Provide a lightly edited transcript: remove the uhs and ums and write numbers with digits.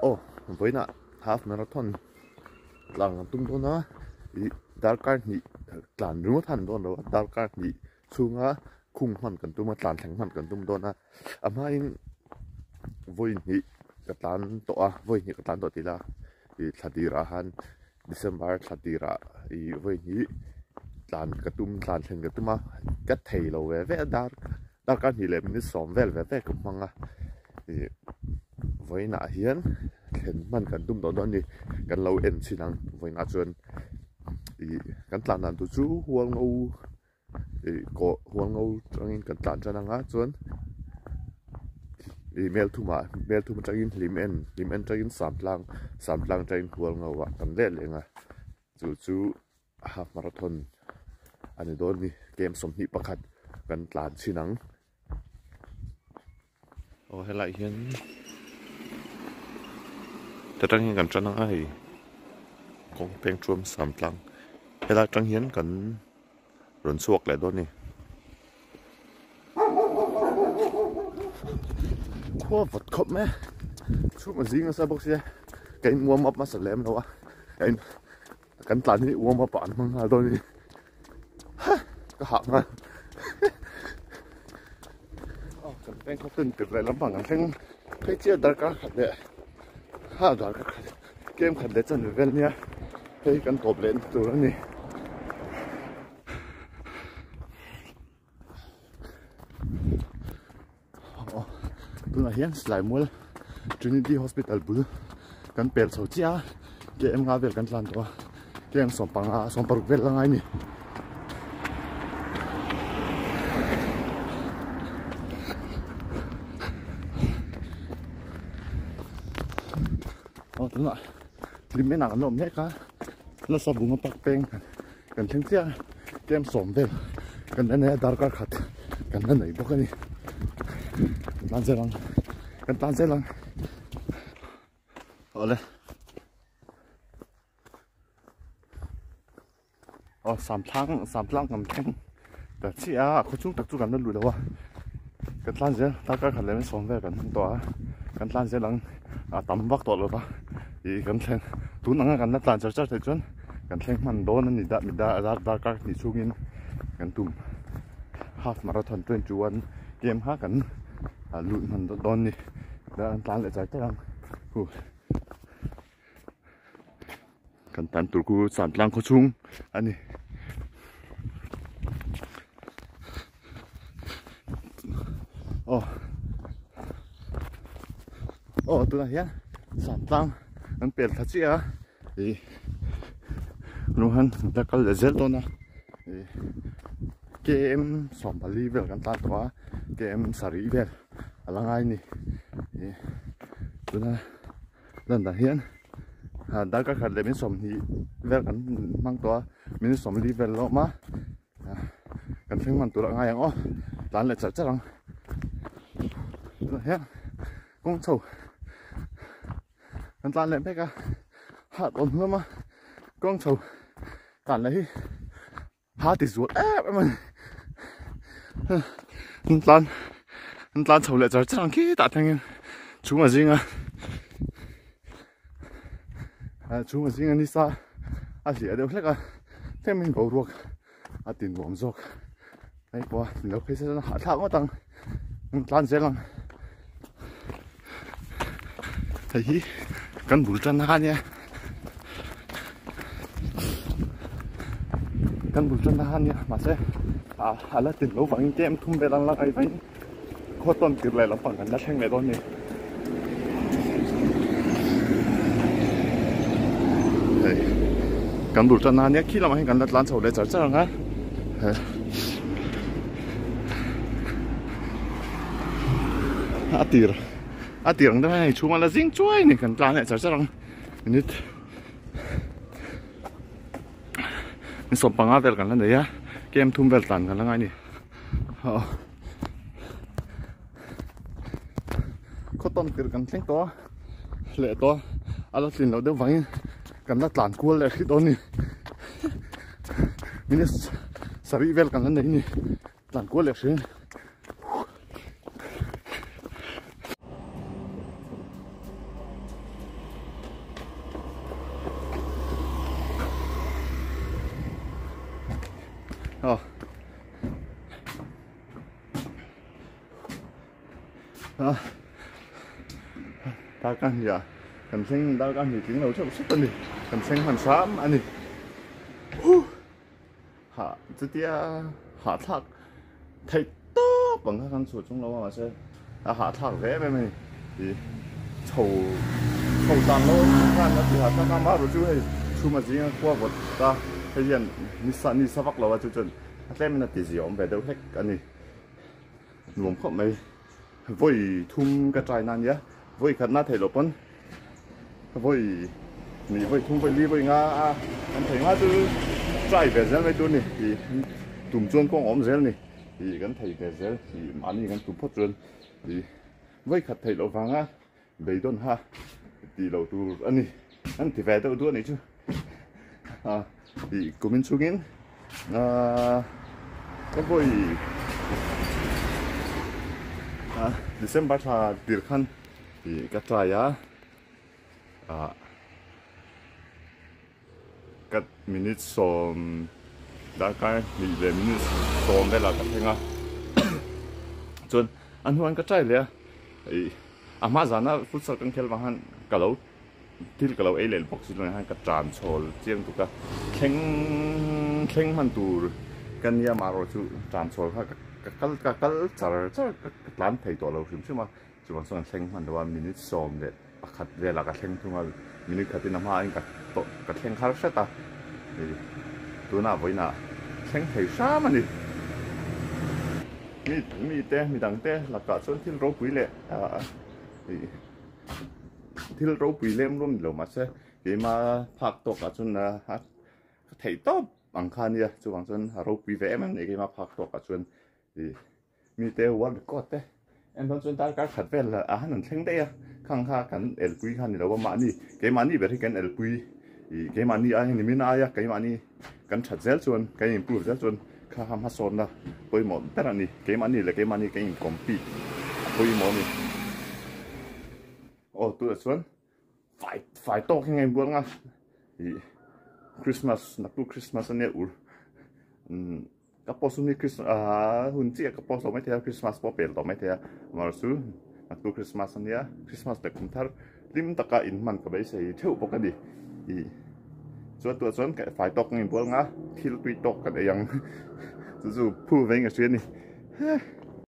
Aw vawiinah half marathon tlan kan tum dawn a ih darkar hnih tlan ringawt han dawn lo a darkar hnih chhunga khung hman kan tum a tlan thleng hman kan tum dawn a a hmain vawi hnih ka tlan tawh a vawi hnih ka tlan tawh tih ila ih thla tirah khan December thla tirah ih vawi hnih tlan ka tum tlan thlen ka tum a ka thei lo ve ve a dar darkar hnih leh minute sawm vel ve ve ka hmang a ih vawiinah hian thlen hman kan tum tawh dawn a ni kan lo en chhin ang vawiinah chuan ih kan tlan dan tur chu hual ngo ih kawh hual ngo atangin kan tlan tan ang a chuan ih mel thumah mel thum atangin hlim en hlim en atangin sam tlang sam tlang atangin hual ngo ah kan let leh ang a chu chu half marathon a ni dawn a ni kem 21 kan tlan chhin ang. Aw helai hian ta tang hian kan tan ang a hei kawng peng thuam sam tlang helai atang hian kan rawn chhuak leh dawn a ni. Khua vawt khawp mai a chhung a zing nasa bawk sia ka in warm up hmasa lem lo a ka in Kan tlan hi warm up ah an hmang nghal dawn a ni. Ha! Ka hah nghal. Aw, kan veng khaw ten tir leh lampang kan thleng phei chiah darkar khat leh ha darkar khat kem khat leh chanve vel nia hei kan tawp leh na tur a ni. Aw tunah hian silai mual Trinity Hospital bul kan pel chho chiah a KM nga vel kan tlan tawh a KM 15 16 vel la ngai a ni. Aw tunah hlim enah kan la awm mek a nasa bunga park peng Kan thleng chiah a, kem sawm vel kan la nei a, darkar khat kan la nei bawk a ni. Kan tan zel ang, kan tan zel ang. Awle. Aw samthlang samtlang kan thleng ta chiah a, khaw chung tak chu kan la luh lo a. Kan tlan zel, darkar khat leh sawm vel kan hmang tawh a, kan tlan zel ang a tam vak tawh lo va ih kan thleng tun anga kan la tlan char char theih chuan kan thleng hman dawn a ni dah mi dar darkar hnih chhungin kan tum half marathon 21 km kha kan lut hman dawn a ni an tlan leh char char ang huh. Kan tan tur khu Santlang khaw chhung a ni. Aw aw tunah hian Santlang an pel thla chiah a ih luhan la kal leh zel dawn a ih KM 14 vel kan tan tawh a KM sarih vel a la ngai a ni ih tuna. Lan dan hian darkar khat leh min 20 vel kan hmang tawh a min 40 vel la awm a kan thleng hman tur a ngai ang aw tlan leh char char ang tunah hian kawng chho kan tlan leh mek a hah tawn hlawm a kawng chho tlan leh hi Ha ti zual em em a ni. An tlan an tlan chho leh char char ang khi tah thlengin chhung a zing a chhung a zing a nisa a hliah deuh hlek a tlemin boruak a ti nuam zawk hei pawh a lo phei se chuan a hahthlak ngawt ang an tlan zel ang hei hi kan bul tan a nia kan bul tan a nia mahse ah a la tin lo vangin tlem thum vel an la ngai vain khaw tawn tir leh lampang kan la thleng leh dawn a ni hei kan bul tan a nia khi lamah hian kan la tlan chho leh char char ang a a tir a tir ang deuh hian hei chhunga la zing chuai a ni kan tlan leh char char ang minute ni 15 vel kan la nei a kem thum vel tlan kan la ngai a ni aw khaw tawn tir kan thleng tawh a leh tawh a la tlin loh deuh vangin kan la tlan kual leh hrih dawn a ni minute sarih vel kan la nei a ni tlan kual leh hrih. Aw. A darkar hnih ah kan thleng darkar hnih tling lo theuh hrep a ni kan thleng hman hram a ni huh hah chutia hahthlak theih tawp ang kha kan chhuah chung lo a mahse a hahthlak ve em em a ni ih chho chho tan lo khan a ti hahthlak a amaherawhchu chu hei chhum a zinga khua vawt a hei hian nisa nisa vak lo a chu chuan a tlem in a ti ziaawm ve deuh hlek a ni. Nuam khawp mai. Vawi thum ka try na ania. Vawi khat na theih loh pawn vawi hnih, vawi thum, vawi li, vawi nga a kan thei nga chu try ve zel mai tur a ni. Ih tum chuan kawng a awm zel a ni. Ih kan thei ve zel ih mahni kan tum phawt chuan ih vawi khat theih loh vanga beidawn kha tih loh tur a ni. An ti ve deuh duh a nih chu. Ih kumin chungin ahh ka vawi ah December thla tir khan ih ka try a ah ka minute sawm darkar hnih leh minute sawm velah ka thleng a chuan a hnuaiah ka try leh a ih a hma zana futsal kan khel vang khan ka lo. Thil ka lo ei leh bawk si chuan khan ka tan chhawl chiang tuk a, thleng thleng hman tur ka nia amaherawh chu tan chhawl kha ka kal ka kal char char ka tlan thei tawh lo hrim hrim a, chuvang chuan thleng hman lo a minute 11 velah ka thleng thung a, minute khatin a hmain ka tawh ka thleng har hret a, hei tunah vawiinah thleng thei hram a ni. Mi mite midangte lakah chuan thil ropui leh ah ih. Thil ropui lem rum ni lo mahse keima phak tawkah chuan a ka theih tawp ang kha ania chuvang chuan a ropui ve em em a ni keima phak tawkah chuan ih mite world record te en dawn chuan darkar khat vel a han an thleng daih a khang kha kan elpui kha ni lo a mahni keimahni ber hi kan elpui ih keimahni ai nimin aia keimahni kan that zel chuan kan improve zel chuan kha kha hmasawnna pawimawh ber a ni keimahni leh keimahni kan in compete a pawimawh a ni. Aw tunah chuan fai fai tawk hi nge bual nga ih Christmas naktuk Christmas ania ur umm ka post hun hi Christ ah hun chiah ka post lo maithei a Christmas pawh pel tawh maithei a amaherawhchu naktuk Christmas ania Christmas leh kum thar hlim taka in hman ka beisei theuh bawk a ni ih chuan tunah chuan fai tawk nge bual nga thil tui tawk kan ei ang chu chu phu veng a hria a ni.